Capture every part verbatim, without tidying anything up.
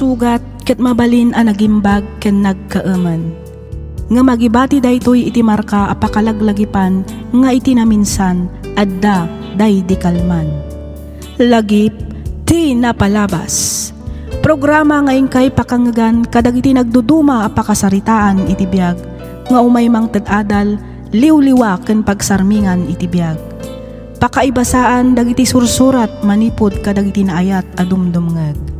Sugat ket mabalin a nagimbag ken nagkaemen. Ngem agibati daytoy iti marka a pakalaglagipan nga iti naminsan, adda daydi kalman. Lagip ti napalabas. Programa nga inkay pakangngegan kadagiti nagduduma a pakasaritaan iti biag nga umay mangted adal, liwliwa ken pagsarmingan iti biag. Pakaibasaan dagiti sursurat manipud kadagiti naayat a dumdumngeg.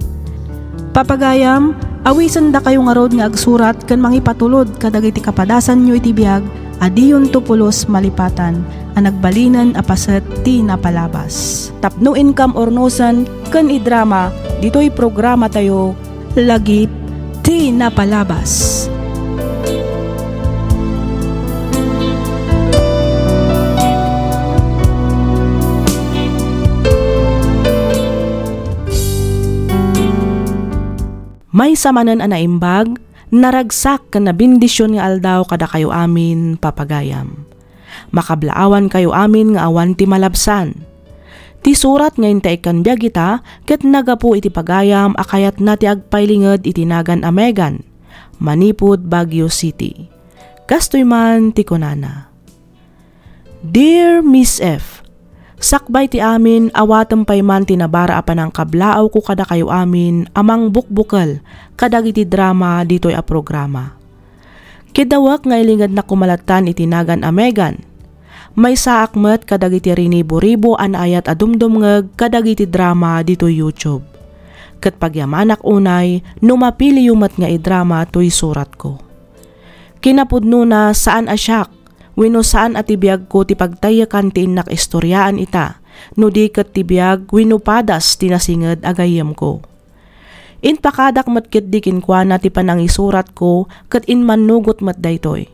Papagayam, awisendakayo ngarud nga agsurat ken mangipatulod kadagiti kapadasanyo iti biag a diyonto pulos malipatan a nagbalinen a paset ti napalabas. Tapno inkam urnosen ken idrama ditoy programatayo, Lagip ti Napalabas. Maysa manen a naimbag, naragsak ken nabendisyon nga aldaw kadakayo amin, papagayam. Makablaawankayo amin nga awan ti malabsan. Ti surat nga intaykkan biag ita ket naggapu iti pagayam a kayatna ti agpailinged iti nagan a Megan, manipud Baguio City. Kastoy man ti kunana, "Dear Miss F, sakbay ti amin, awatem pay man ti nabara a panangkablaawko kadakayo amin a mangbukbukel kadagiti drama ditoy a programa. Kiddawek nga ilingednak koma lattan iti nagan a Megan. Maysaak met kadagiti rinibo-ribo a naayat a dumdumngeg kadagiti drama ditoy YouTube. Ket pagyamanak unay no mapiliyo met nga idrama toy suratko. Kinapudnona, saan a siak wenno saan a ti biagko ti pagtaykan ti innak istoriaan ita, no di ket ti biag wenno padas ti nasinged a gayyemko." Impakadak met ketdi kenkuana ti panangisuratko ket immannugot met daytoy.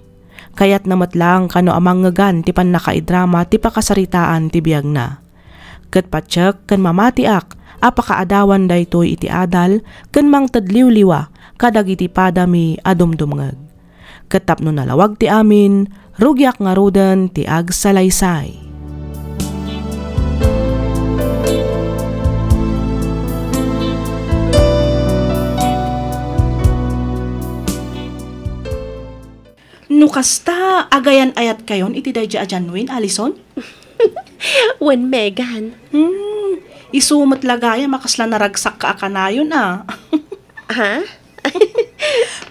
Kayatna met laeng kano a mangngegan ti pannakaidrama ti pakasaritaan ti biagna. Ket patiek ken mamatiak a pakaadawan daytoy iti adal ken mangted liwliwa kadagiti padami a dumdumngeg. Ket tapno nalawag ti amin, rugiak ngaruden ti agsalaysay. No kasta, agayan-ayatkayon iti daydi a John Wayne, Alison? Wen, Megan. Hmm, isu met la gayam a kasla naragsakka a kanayon, a. Ha?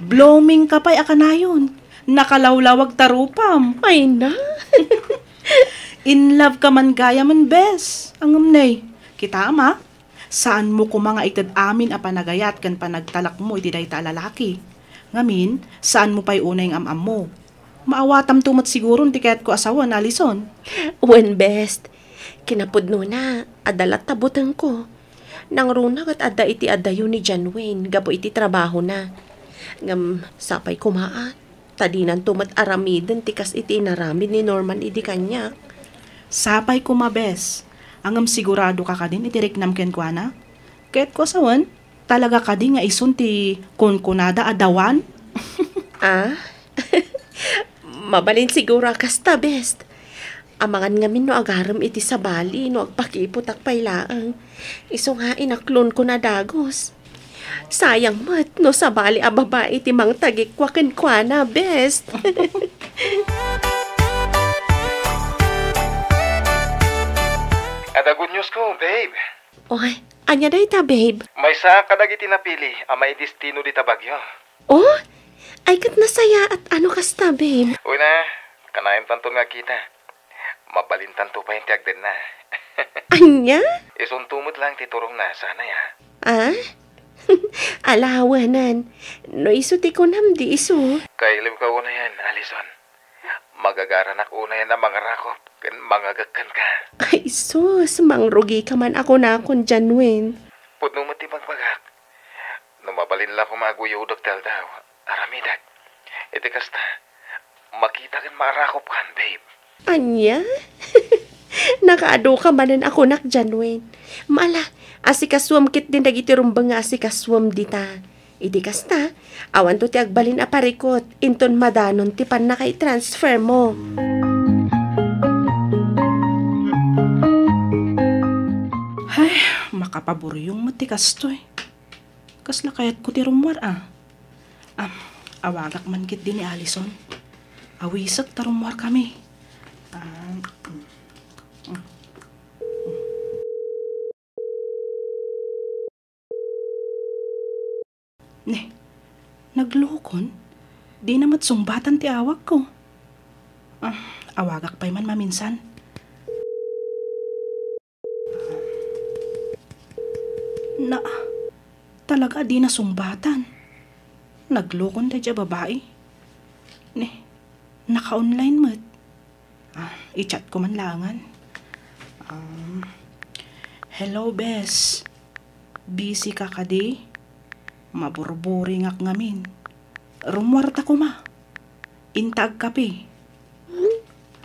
Blooming ka pay a kanayon. Nakalawlawag ta rupam. Ay na. In love ka man gayamen, bes. Ngem ne, kitaem a, saanmo koma nga ited amin a panagayat ken panagtalekmo iti dayta a lalaki. Ngamin, saanmo pay unay nga am-ammo. Maawatamto met siguron ti kayatko a sawen, Alison. Wen, bes. Kinapudnona, adda latta butengko. Nangruna ket adda iti adayo ni John Wayne gapu iti trabahona. Ngem sapay koma a, ta dinanto met aramiden ti kas iti inaramid ni Norman idi kaniak. Sapay koma, bes. Ngem sigurado ka kadin iti riknam kenkuana? Kayatko a sawen, talaga kadi nga isun ti kunkunada a dawan? Ah? Mabalin siguro a kasta, bes. Amangan ngamin no agarem iti sabali no agpakiputak pay laeng. Isu nga inaklonko na dagus. Sayang met no sabali a babai ti mangtagikua kenkuana, bes. Adda good news ko, babe. Oy, ania dayta, babe? Maysa kadagiti napili a maidestino dita Baguio. Oh? Ay, ket nasayaat a no kasta, babe. Uy na, kanayontanto nga agkita. Mabalintanto pay ti agdedna. Ania? Isunto met laeng ti turongna, saan aya? Ah? Ala, awanan. No isu ti kunam, di isu. Kailiwka unayen, Alison. Magagaranak unayen a mangarakop ken mangagek kenka. Ay, sus, mangrugika man a kunakon, John Wayne. Pudno met ti bagbagak. No mabalin la koma a guyodek ti aldaw, aramidek. Iti kasta, makita ken maarakopkan, babe. Ania? Nakaadu ka manen a kunak, John Wayne. Ala, asikasuem ketdin dagiti rumbeng nga asikasuem dita. Iti kasta, awanto ti agbalin a parikut inton madanon ti pannakaitransfermo. Ay, makapaburyong met ti kastoy. Kasla kayatko ti rummuar, a. Am, awagak man ketdi ni Allison. Awisek ta rummuarkami. Ah, mm, mm. Ne, naglokon? Dina met sungbatan ti awagko. Ah, awagak pay man maminsan. Na, talaga a dina sungbatan. Naglokon daydiay a babai. Ne, naka-online met. Ah, i-chat ko man laengen. Um, "Hello, bes. Busy ka kadi? Maburburingak ngamin. Rummuarta koma. Inta agkape."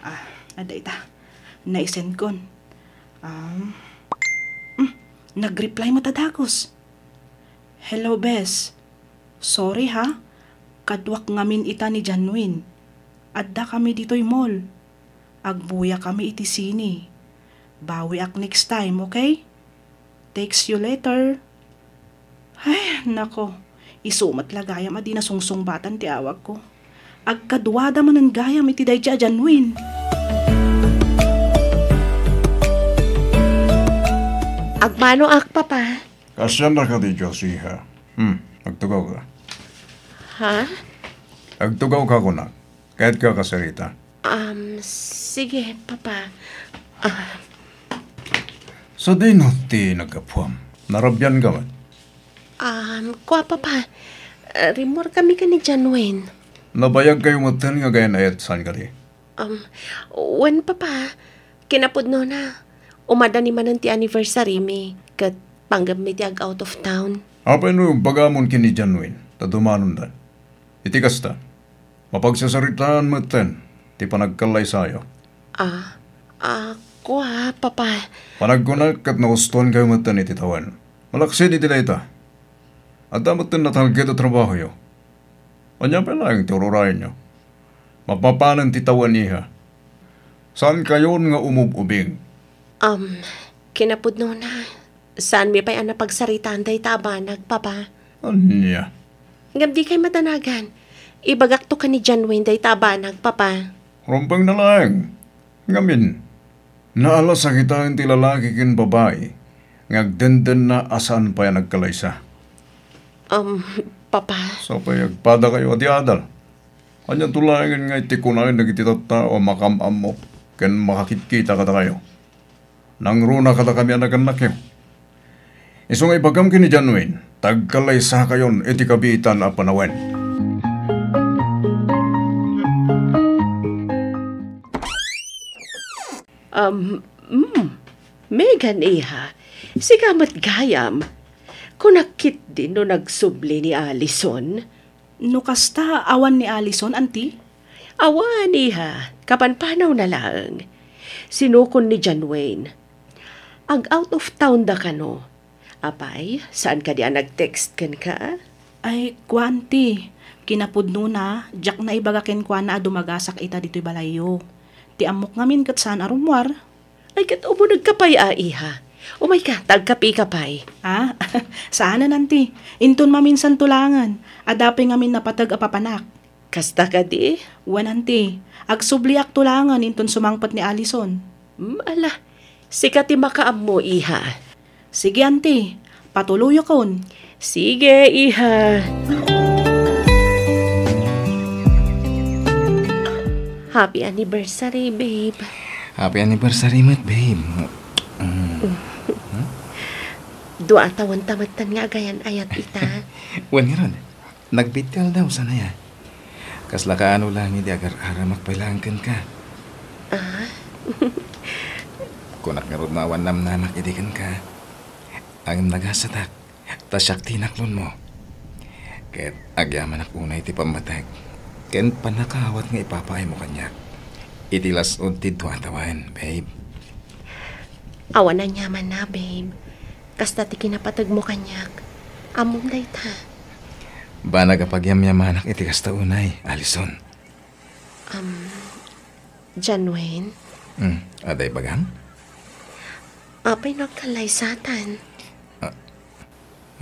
Ah, adda ita. Naisendkon. Um, mm, nag-reply met a dagus. "Hello, bes. Sorry, ha. Kaduak ngamin ita ni Janwin. Addakami ditoy mall. Agbuyakami iti sine. Bawiak next time, okay? Text you later." Ay, nako. Isu met la gayam a dina sungsungbatan ti awagko. Agkaduada manen gayam iti daydiay a Janwin. Agmanoak, Papa. Kaasianna kadi, Josiah? Hmm, agtugawka. Ha? Agtugawka, kunak. Kayatka a kasarita. Um, sige, Papa. Ah. Sadino ti naggapuam? Narabianka met? Um, kua, Papa. Ah, rimmuarkami ken ni Janwin. Nabayagkayo metten nga agayat-ayat saan kadi? Um, wen, Papa. Kinapudnona, umadani manen ti anniversary mi, ket panggepmi ti ag-out of town. Apay no ibagamon ken ni Janwin, ta dumanonda? Iti kasta, mapagsasaritaan metten ti panagkallaysayo. Ah, ah, kua, Papa. Panagkunak ket nagustuankayo metten iti tawen. Malaksid iti dayta, adda metten natalged a trabahoyo. Ania pay laeng ti ururayenyo? Mapapanen ti tawen, iha. Saankayon nga umub-ubing. Um, kinapudnona, saanmi pay a napagsaritaan dayta a banag, Papa. Ania? Ngem dikay madanagan. Ibagakto ken ni Janwin dayta a banag, Papa. Rumbengna laeng. Ngamin, naalas a kitaen ti lalaki ken babai nga agdendenna a saan pay a nagkalaysa. Um, Papa. Sapay agpadakayo a di adal. Aniato laengen nga iti kunayo dagiti tattao a makam-ammo ken makakitkita kadakayo? Nangruna kadakami a nagannakyo. Isu nga ibagam ken ni Janwin, tagkalaysakayon iti kabiitan a panawen. Um, mm, Megan, iha, sika met gayam. Kunak ketdi no nagsubli ni Allison. No kasta, awan ni Allison, anti? Awan, iha. Kapanpanawna laeng. Sinukon ni Janwin. Ag-out of town da kano. Apay, saan kadi a nag-text kenka? Ay, kua, anti. Kinapudnona, diak naibaga kenkuana a dumagasak ita ditoy balayyo. Ti ammok ngamin ket saan a rummuar. Ay, ket umunegka pay a, iha. Umayka, ta agkapeka pay. Ah, saanen, anti. Inton maminsanto laengen, adda pay ngamin napateg a papanak. Kasta kadi? Wen, anti. Agsubliakto laengen inton sumangpet ni Allison. Hmm, ala. Sika ti makaammo, iha. Sige, anti. Patuloyakon. Sige, iha. Happy anniversary, babe. Happy anniversary met, babe. Mm. Dua a tawenta metten nga agayan-ayat ita. Wen ngarud, nagbittialda, saan aya? Kasla kaano laeng idi agar-aramak pay laeng kenka. Ah? Kunak ngarud no awan namnamak idi kenka. Ngem nagasatak, ta siak ti inaklonmo. Ket agyamanak unay ti pammateg ken pannakaawat nga ipapaaymo kaniak iti las-ud ti dua a tawen, babe. Awan aniamanna, babe. Kasta ti kinapategmo kaniak. Ammom dayta. Banag a pagyamyamanak iti kasta unay, Allison. Um, Janwin? Hmm, adda ibagam? Apay no agkallaysatan? Ah,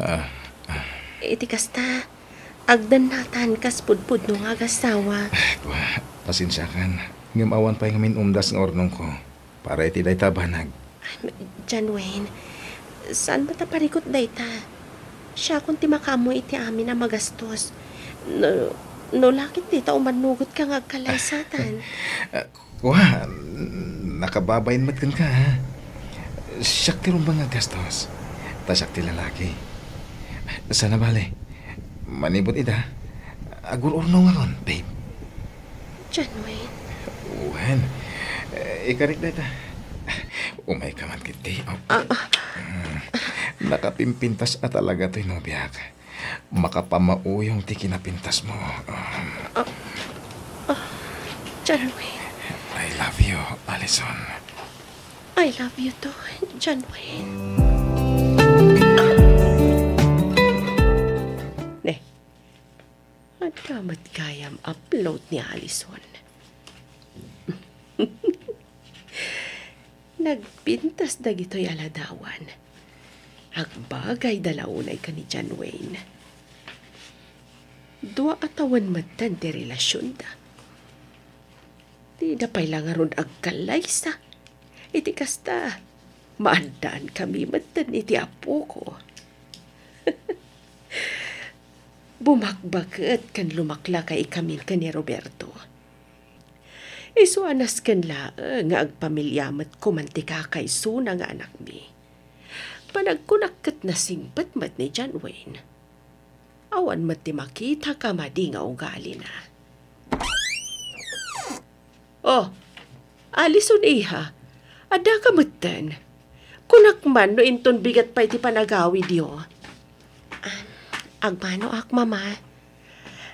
ah, ah. Iti kasta, agdannatan kas pudpudno nga agassawa. Kua, pasensiakan. Ngem awan pay ngamin umdas nga urnongko para iti dayta a banag. Ay, John Wayne, saan met a parikut dayta? Siakon ti makaammo iti amin a magastos. No, no la ket dita umannugotka nga agkallaysatan. Ah, kua, nakababain met kenka, ha? Siak ti rumbeng nga aggastos. Ta siak ti lalaki. Sana bale, manipud ita, agur-urnongakon, babe. John Wayne. Wen, eh, ikarik dayta. Umayka man ketdi. Oh. Ah, ah. Mm. Nakapimpintas a talaga toy nobiak. Makapamauyong ti kinapintasmo. Ah, ah, John Wayne. I love you, Allison. I love you too, John Wayne. Ne, adda met gayam upload ni Allison. Nagpintas dagitoy a ladawan. Agbagayda la unay ken ni John Wayne. Dua a tawen metten ti relasionda. Dida pay la ngarud agkallaysa. Iti kasta, maaddaan kami metten iti apoko. Bumakbaket ken lumaklakay kami ken ni Roberto. Isu a nasken laeng nga agpamilia met koman ti kakaysona nga anakmi. Panagkunak ket nasingpet met ni John Wayne. Awan met ti makita a madi nga ugalina. Oh, Allison, iha, addaka metten. Kunak man no inton bigat pay ti panagawidyo. Ah, agmanoak, Mama.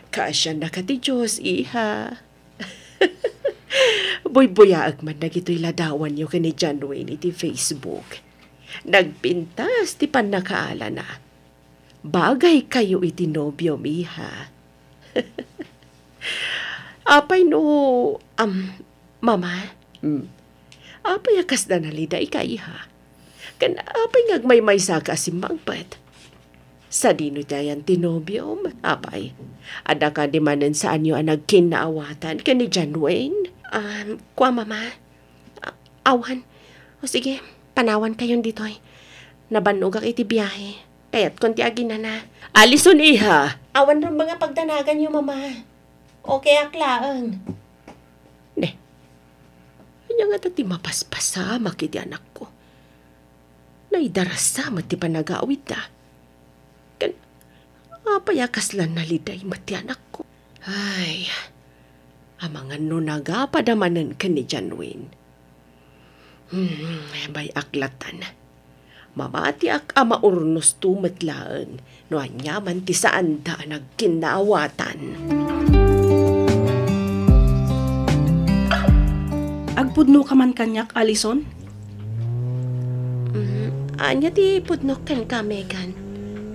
Kaasiannaka ti Dios, iha. Buybuyaek man dagitoy ladawanyo ken ni John Wayne iti Facebook. Nagpintas ti pannakaalana. Bagaykayo iti nobiom, iha. Apay no, am, Mama? Hmm. Apay a kasla nalidayka, iha? Ken apay nga agmaymaysaka a simmangpet? Sadino ti ayan ti nobiom? Apay, adda kadi manen saanyo a nagkinnaawatan ken ni John Wayne? Um, kua, Mama? A-, awan. O sige, panawankayon ditoy. Nabannogak iti biahe. Kayatkon ti aginana. Allison, iha! Awan rumbeng a pagdanaganyo, Mama. Okayak laeng. Ne, ania ngata ti mapaspasamak iti anakko? Naidarasa met ti panagawidda. Ken apay a kasla naliday met ti anakko? Ay, amangan no nagapada manen ken ni John Wayne. Hmm, bay-ak latan. Mamatiak a maurnosto met laeng no aniaman ti saanda a nagkinnaawatan. Agpudnoka man kaniak, Allison? Mm, ania ti pudnok kenka, Megan?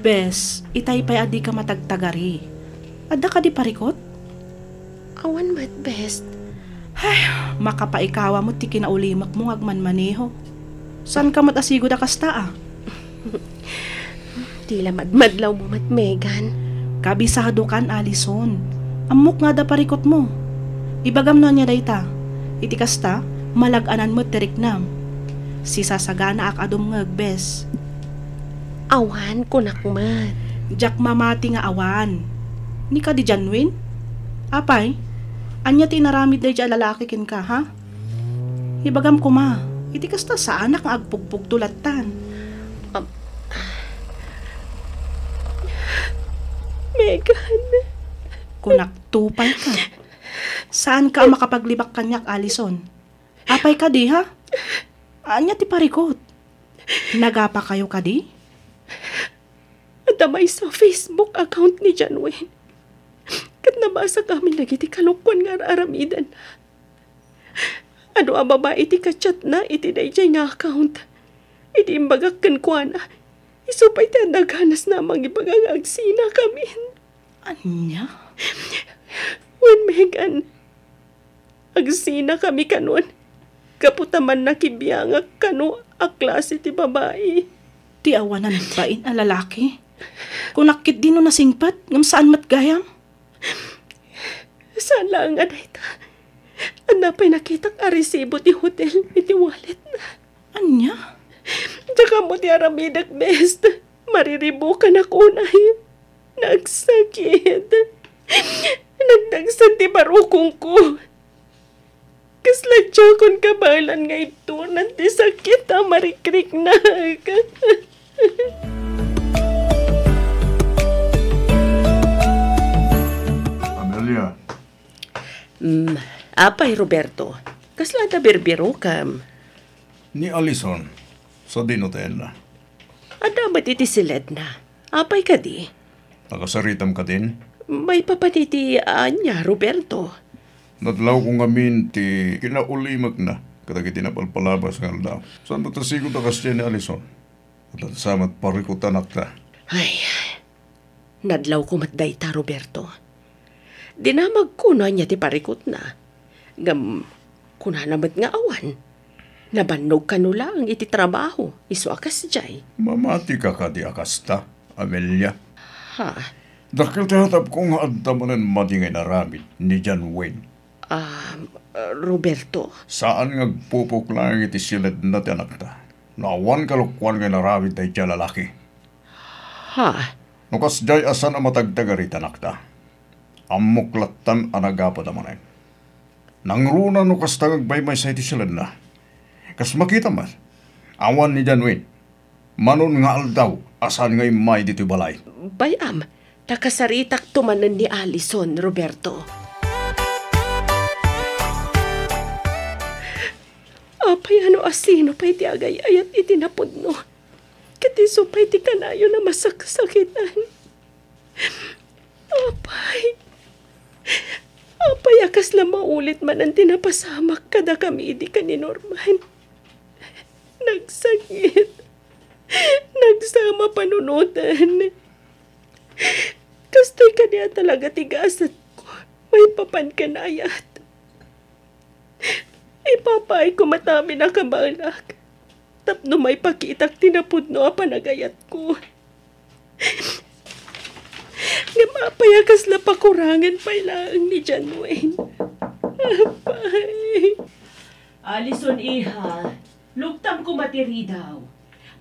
Bes, itay pay a dika matagtagari. Adda kadi parikut? Awan met, Bes. Ay, makapaikawa met ti kinaulimekmo nga agmanmaneho. Saanka met a sigud a kasta, a? Ti la madmadlawmo met, Megan. Kabisadokan, Allison. Ammok nga adda parikutmo. Ibagam no ania dayta. Iti kasta, malag-anan met ti riknam. Sisasaganaak a dumngeg, Bes. Awan, kunak met. Diak mamati nga awan. Ni kadi John Wayne? Apay, ania ti inaramid daydiay a lalaki kenka, ha? Ibagam koma, iti kasta saanak nga agpugpugto lattan. Am, Megan. Kunak, tupayka. Saanka a makapaglibak kaniak, Allison. Apay kadi, ha? Ania ti parikut? Nagapakayo kadi? Adda maysa a Facebook account ni John Wayne. Ket nabasakamin dagiti kalokuan nga ar-aramidenna. Adu a babai ti ka-chatna iti daydiay nga account. Idi imbagak kenkuana, isu pay ti adda ganasna a mangibaga nga agsinakamin. Ania? Wen, Megan, agsinakami kanon gapu ta mannakibiangak kano a klase ti babai. Ti awanan bain a lalaki? Kunak ketdi no nasingpet, ngem saan met gayam? Saan laeng a dayta. Adda pay nakitak a resibo ti hotel iti walletna. Ania? Diak ammo ti aramidek, best. Mariribukanak unay. Nagsakit. Nagdagsen ti barukongko. Kasla diakon kabaelan nga ibturnan ti sakit a marikriknak. Amelia. Mm, apay, Roberto, kasla adda birbirokam? Ni Alison, sadino ti ayanna? Adda met iti siledna. Apay kadi? Nakasaritam kadin? Maipapan iti ania, Roberto? Nadlawko ngamin ti kinaulimekna kadagiti napalpalabas nga aldaw. Saan met a sigud a kasdiay ni Alison? Adda sa met parikut ti anakta. Ay, nadlawko met dayta, Roberto. Dinamagko no ania ti parikutna. Ngem, kunana met nga awan. Nabannog kano laeng iti trabaho, isu a kasdiay. Mamatika kadi a kasta, Amelia? Ha? Dakkel ti hatapko nga adda manen madi nga inaramid ni John Wayne. Ah, Roberto? Saan nga agpupok laeng iti siledna ti anakta no awan kalokuan nga inaramid daydiay a lalaki. Ha? No kasdiay a saan a matagtagari ti anakta, ammok lattan a nagapud a manen. Nangruna no kasta nga agmaymaysa iti siledna. Kas makita met, awan ni John Wayne. Manon nga aldaw a saan nga immay ditoy balay. Bay-am, ta kasaritakto manen ni Alison, Roberto. Apay, ano a sino pay ti agay-ayat iti napudno? Ket isu pay ti kanayon a masaksakitan. Apay, apay a kasla maulit manen ti napasamak kadakami idi ken ni Norman. Nagsakit. Nagsama panunoten. Kastoy kadi a talaga ti gasatko maipapan ken ayat. Ipapaayko met amin a kabaelak tapno maipakitak ti napudno a panagayatko. Ngem apay a kasla pakurangen pay laeng ni John Wayne? Apay. Alison, iha, luktam koma ti ridaw.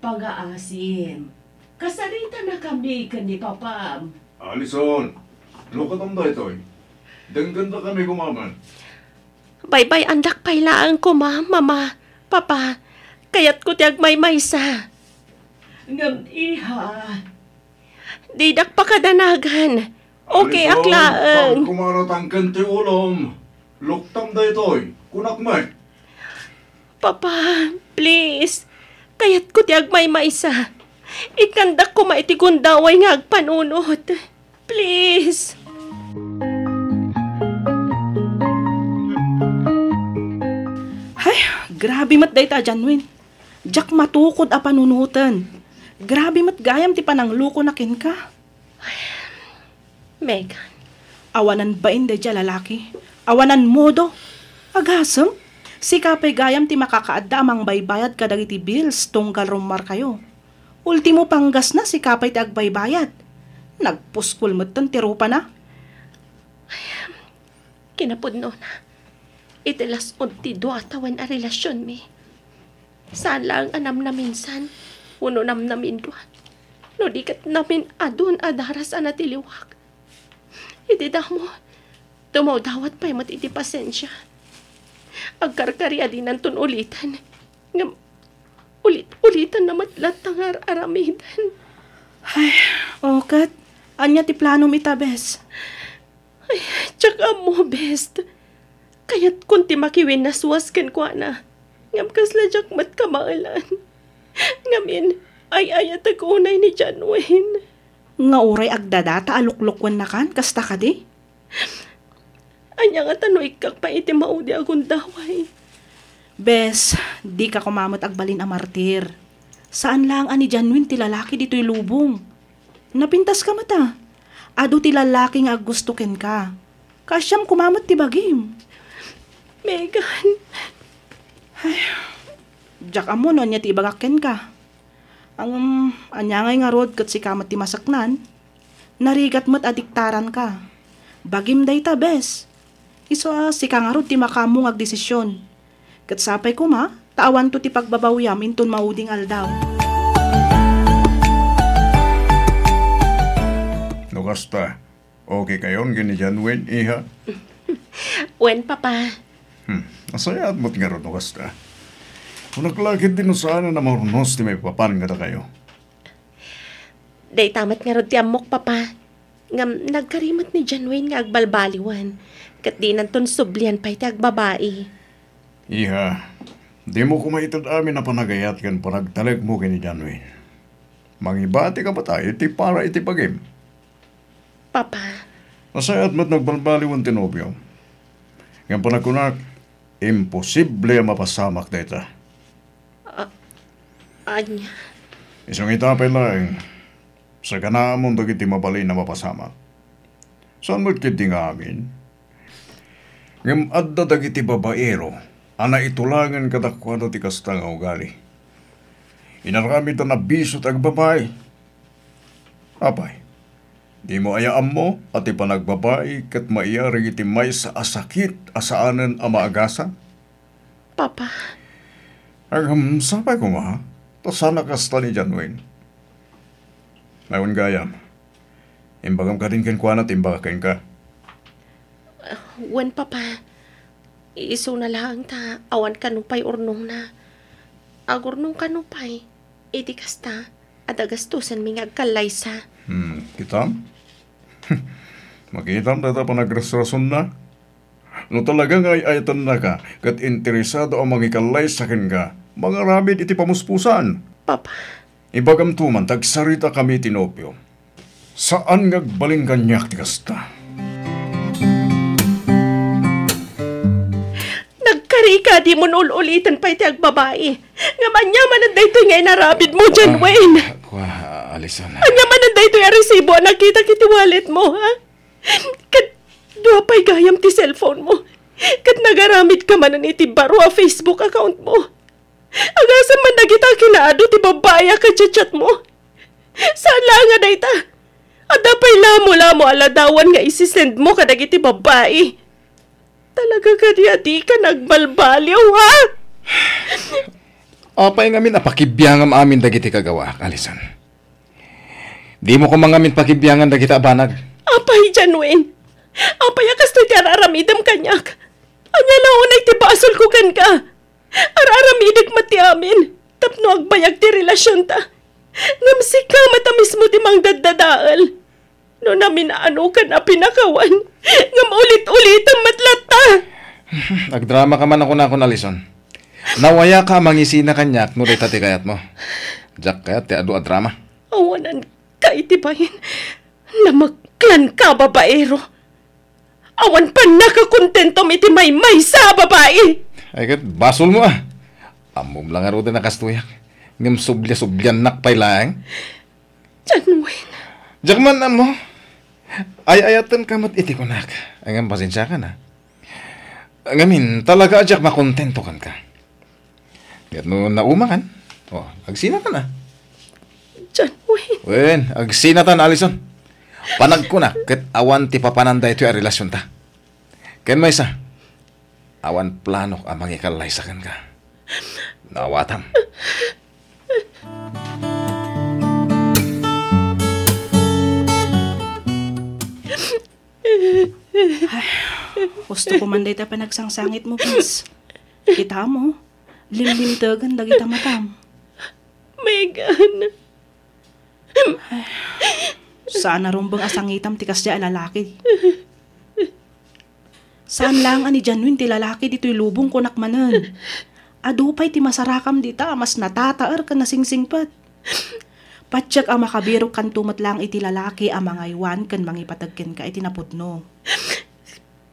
Pangaasim, kasaritanakami ken ni papam. Alison, lukatam daytoy. Denggendakami koma met. Baybay-andak pay laeng koma, Mama, Papa. Kayatko ti agmaymaysa. Ngem, iha, didak pakadanagan. Okay ak laeng. Alison, saan koma a natangken ti ulom? Luktam daytoy, kunak met. Papa, please. Kayatko ti agmaymaysa. Ikkandak koma iti gundaway nga agpanunot. Please. Hay, grabe met dayta a John Wayne. Diak matukod a panunoten. Grabe met gayam ti pananglukona kenka. Megan. Awanan bain daydiay a lalaki. Awanan modo. Agasem, sika pay gayam ti makakaadda a mangbaybayad kadagiti bills tunggal rummuarkayo. Ultimo panggasna, sika pay ti agbaybayad. Nagpuskol metten ti rupana. Kinapudnona, iti las-ud ti dua a tawen a relasionmi, saan laeng a namnaminsan wenno namnamindua, no di ket namin-adun a daras a natiliwak. Iti damo, dumawdawat pay met iti pasensia. Agkarkari a dinanton uliten, ngem ulit-ulitanna met latta nga ar-aramiden. Ay, o ket, ania ti planom ita, bes? Ay, diak ammo, best. Kayatkon ti makiwinnaswas kenkuana. Ngem kasla diak met kabaelan. Ngamin, ay-ayatek unay ni John Wayne. Nga uray agdadata a luklokuennakan, kasta kadi? Ania ngata no ikkak pay iti maudi a gundaway? Bes, dika koma met agbalin a martir. Saan laeng a ni John Wayne ti lalaki ditoy lubong. Napintaska met a. Adu ti lalaki nga aggusto kenka. Kaasiam koma met ti bagim. Megan. Ay, diak ammo no ania ti ibagak kenka. Ngem, ania ngay ngarud ket sika met ti maseknan? Narigat met a diktaranka. Bagim dayta, bes. Isu a sika ngarud ti makaammo nga agdesisyon. Ket sapay koma, ta awanto ti pagbabawiam inton mauding aldaw. No kasta, okay kayon ken ni John Wayne, iha? Wen, Papa. Hmm, nasayaat met ngarud no kasta. Kunak la ketdi no saan a maurnos ti maipapan kadakayo. Dayta met ngarud ti ammok, Papa. Ngem nagkari met ni John Wayne nga agbalbaliwen, ket dinanton sublian pay ti agbabai. Iha, dimo koma ited amin a panagayat ken panagtalekmo ken ni John Wayne. Mangibatika met iti para iti bagim. Papa. Nasayaat met nga agbalbaliwen ti nobio. Ngem panagkunak, imposible a mapasamak dayta. A-, ania? Isu nga ita pay laeng, sakanaamon dagiti mabalin a mapasamak. Saan met ketdi nga amin? Ngem adda dagiti babaero a naitulangen kadakuada ti kasta nga ugali. Inaramidda a bisio ti agbabai. Apay, dimo aya ammo a ti panagbabai ket maiyar iti maysa a sakit a saanen a maagasang? Papa. Ngem sapay koma, ta saan a kasta ni John Wayne. Awan gayam. Imbagam kadin kenkuana ti imbagak kenka. Wen, Papa. Isuna laeng ta awan kano pay urnongna. Agurnong kano pay. Iti kasta, adda gastusenmi nga agkallaysa. Hmm, kitam? Makitam dayta panagrasrasonna? No talaga nga ay-ayatennaka ket interesado a mangikallaysa kenka, mangaramid iti pamuspusan. Papa. Ibagamto man ta agsaritakami ti nobio. Saan nga agbalin kaniak ti kasta. Nagkari ka, dimon ul-uliten pay ti agbabai. Ngem ania manen daytoy nga inaramidmo, John Wayne? Ah, kua, Alison. Ania manen daytoy a resibo a nakitak iti walletmo, ha? Ket dua pay gayam ti cellphonemo. Ket nagaramidka manen iti baro a Facebook accountmo. Agasem man dagita a kinaadu ti babbai a kachatchatmo. Saan laeng a dayta. Adda pay lamolamo a ladawan nga isisendmo kadagiti babbai. Talaga kadi a dika nagbalbaliw, ha? Apay ngamin a pakibiangam amin dagiti kagawaak, Alison? Dimo koma ngamin pakibiangan dagita a banag. Apay, John Wayne? Apay a kastoy ti ar-aramidem kaniak? Ania la unay ti basolko kenka? Ar-aramidek met ti amin tapno agbayag ti relasionta. Ngem sika met a mismo ti mangdaddadael. No namin-anokan a pinakawan, ngem ulit-ulitem met latta. Agdramaka man a kunakon, Alison. Nawayaka a mangisina kaniak no dayta ti kayatmo. Diak kayat ti adu a drama. Awananka iti bain. Namaklanka, babaero. Awan pannakakontentom iti maymaysa a babai. Ay, ket basolmo a. Ammom la ngaruden a kastoyak. Ngem sublia-subliannak pay laeng. John Wayne. Diak man ammo. Ay-ayatenka met iti kunak. Ngem pasensiakan a. Ngamin, talaga a diak makontento kenka. Ket no naumakan, o, agsinatan a. John Wayne. Wen, agsinatan, Alison. Panagkunak ket awan ti papanan daytoy a relasionta. Ken maysa, awan planok a mangikallaysa kenka. Naawatam. Ay, husto ko man dayta panagsangsangetmo, Pins. Kitamo, limlimtegen dagita matam. Megan. Saan a rumbeng a sangitam ti kasdiay a lalaki. Saan laeng a ni John Wayne ti lalaki ditoy lubong, kunak manen. Adu pay ti masarakam dita a mas natataer ken nasingsingpet. Patiek a makabirokkanto met laeng iti lalaki a mangaywan ken mangipateg kenka iti napudno.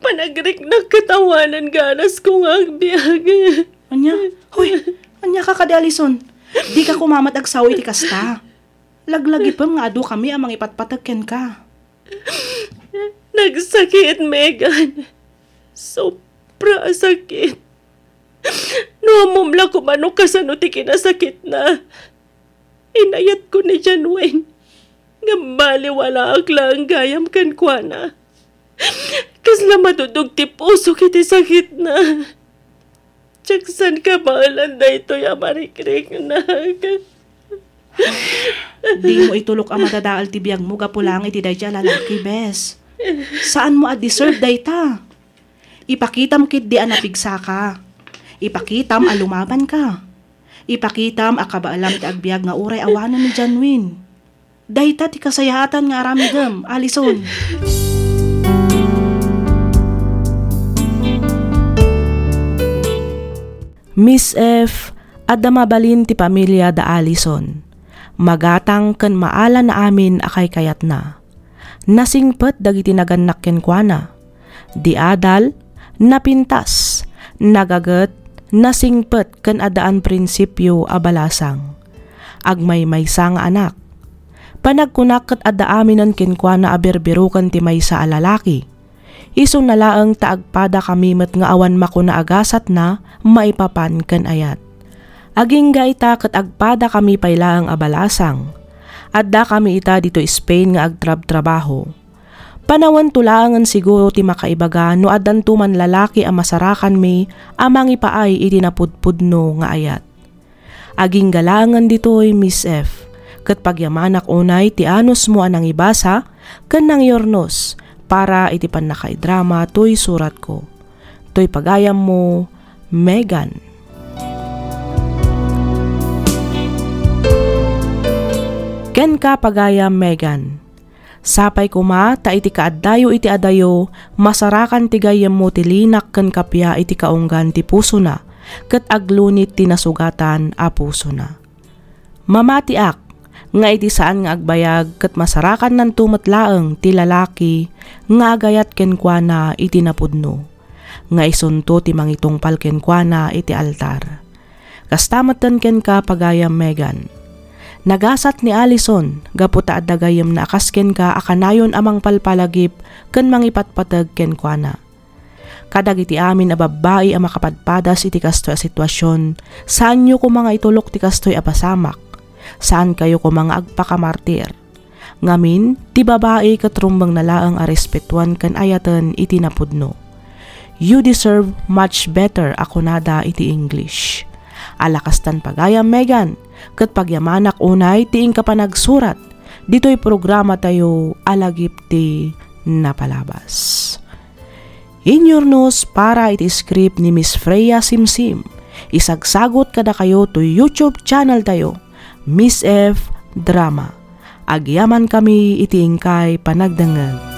Panagriknak ket awanan ganasko nga agbiag. Ania? Hoy, ania ka kadi, Alison? Dika koma met agsao iti kasta. Laglagipem nga adu kami a mangipatpateg kenka. Nagsakit, Megan. Sobra a sakit. No ammom la koma no kasano ti kinasakitna. Inayatko ni John Wayne. Ngem baliwalaak laeng gayam kenkuana. Kasla madudog ti pusok iti sakitna. Diak saan kabaelan daytoy a marikriknak. Dimo itulok a madadael ti biagmo gapu laeng iti daytoy a lalaki, bes. Saanmo a deserve dayta. Ipakitam ketdi a napigsaka. Ipakitam a lumabanka. Ipakitam a kabaelam ti agbiag nga uray awanen ni John Wayne. Dayta ti kasayaatan nga aramidem, Alison. Miss F, adda mabalin ti pamilia da Alison. Magatang ken maala na amin a kaykayatna. Nasingpet dagiti nagannak kenkuana. Di adal, napintas, nagaget, nasingpet ken addaan prinsipio a balasang. Agmaymaysa nga anak. Panagkunak ket adda aminen kenkuana a birbiroken ti maysa a lalaki. Isuna laeng ta agpadakami met nga awan makuna a gasatna maipapan ken ayat. Agingga ita ket agpadakami pay laeng a balasang. Addakami ita ditoy Spain nga agtrabtrabaho. Panawento laengen siguro ti makaibaga no addanto man lalaki a masarakanmi a mangipaay iti napudpudno nga ayat. Agingga laengen ditoy, Miss F, ket pagyamanak unay ti anusmo a nangibasa ken nangyurnos para iti pannakaidrama toy suratko. Toy pagayammo, Megan. Kenka, pagayam Megan. Sapay koma ta iti kaaddayo iti adayo, masarakan ti gayyemmo ti linak ken kappia iti kaunggan ti pusona, ket aglunit ti nasugatan a pusona. Mamatiak nga iti saan nga agbayag ket masarakannanto met laeng ti lalaki nga agayat kenkuana iti napudno, nga isunto ti mangitungpal kenkuana iti altar. Kasta metten kenka, pagayam Megan. Nagasat ni Alison gapu ta adda gayyemna a kas kenka a kanayon a mangpalpalagip ken mangipatpateg kenkuana. Kadagiti amin a babbai a makapadpadas iti kastoy a situasion, saanyo koma nga itulok ti kastoy a pasamak. Saankayo koma nga agpakamartir. Ngamin, ti babai ket rumbengna laeng a respetuan ken ayaten iti napudno. "You deserve much better," a kunada iti English. Ala kastan, pagayam Megan, ket pagyamanak unay ti inka panagsurat ditoy programatayo a Lagip ti Napalabas. Inyurnos para iti script ni Miss Freya Simsim. Isagsagot kadakayo to YouTube channel tayo, Miss F Drama. Agyamankami iti inkay panagdengngeg.